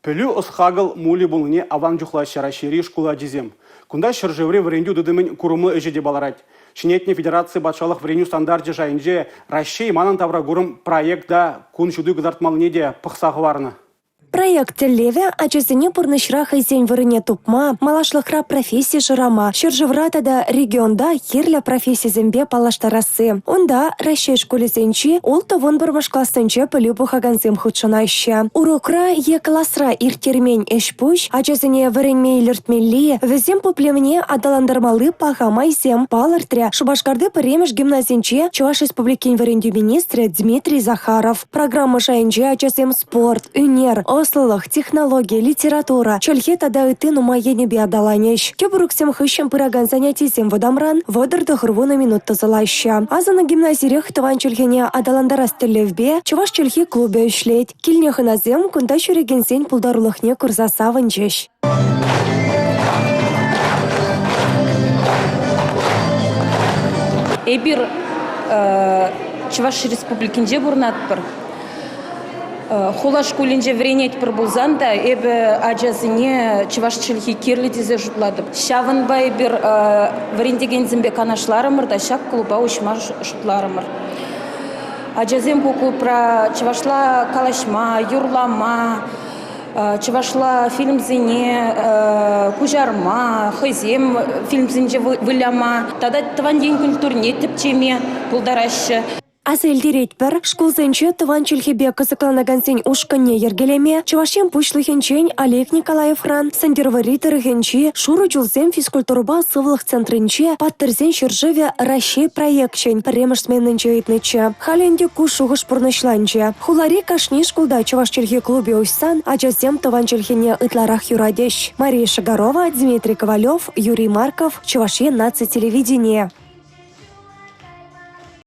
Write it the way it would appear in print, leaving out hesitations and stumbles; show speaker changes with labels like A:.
A: Пӗлӳ ӑс-хакӑл мулӗ пулнине аван чухлаҫҫӗ Раҫҫейри шкул ачисем. Кунта ҫӗршыври вӗрентӳ тытӑмӗн курӑмлӑ ӗҫӗ те палӑрать. Ҫӗнетнӗ федераци патшалӑх вӗренӳ стандарчӗ шайӗнче «Раҫҫей – манӑн тавракурӑм» проекта кун ҫути кӑтартмаллине те пӑхса хӑварнӑ.
B: Проект тӗллевӗ – ачасене пурнӑҫра хӑйсен вырӑнне тупма, малашлӑхра професси шырама, ҫӗршывра тата регионта кирлӗ профессисемпе паллаштарасси. Унта Раҫҫей шкулӗсенчи 6-11 классенче пӗлӳ пухакансем хутшӑнаҫҫӗ. Урокра е класра ирттермен ӗҫ-пуҫ ачасене вӗренме илӗртмелли, вӗсен пуплевне аталантармалли паха майсем, палӑртрӗ Шупашкарти пӗрремӗш гимназинче Чӑваш Республикин вӗрентӳ министрӗ Дмитрий Захаров. Программа шайӗнче ачасем спорт, ӳнер, ӑслӑлӑх, технологи, литература, чӗлхе тата ытти нумай енӗпе аталанӗҫ. Тӗп уроксем хыҫҫӑн пыракан занятисем вӑтамран 39 минут тӑсӑлаҫҫӗ. Асӑннӑ гимназирех тӑван чӗлхене аталантарас тӗллевпе чӑваш чӗлхи клубӗ ӗҫлет. Килнӗ хӑнасем кунта ҫӳрекенсен пултарулӑхне курса савӑнчӗҫ.
C: Эпир Чӑваш Республикинче пурӑнатпӑр. Хула шкулӗнче вӗренетпӗр пулсан та эпӗ ачасене чӑваш чӗлхи кирлӗ тесе шутлатӑп. Ҫавӑнпа эпир вӗрентекенсемпе канашларӑмӑр та ҫак клуба уҫма шутларӑмӑр. Ачасем ку клубра чӑвашла калаҫма, юрлама, чӑвашла фильмсене куҫарма, хӑйсем фильмсенче выляма тата тӑван ен культурине тӗпчеме пултараҫҫӗ.
B: Аса илтеретпӗр, шкулсенче тӑван чӗлхепе кӑсӑкланакансен ушкӑнне йӗркелеме Чӑваш Ен Пуҫлӑхӗнчен Олег Николаевран Сӗнтӗрвӑрри тӑрӑхӗнчи Шурӑ чулсем физкультурӑпа сывлӑх центрӗнче Паттӑрсен ҫӗршывӗ Раҫҫей проекчӗн пӗрремӗш сменинче ыйтнӑччӗ. Халӗ ӗнтӗ ку шухӑш пурнӑҫланчӗ. Хулари кашни шкулта чӑваш чӗлхи клубӗ уҫсан ачасем тӑван чӗлхене ытларах юратӗҫ. Мария Шагарова, Дмитрий Ковалев, Юрий Марков, Чӑваш Ен наци телевиденийӗ.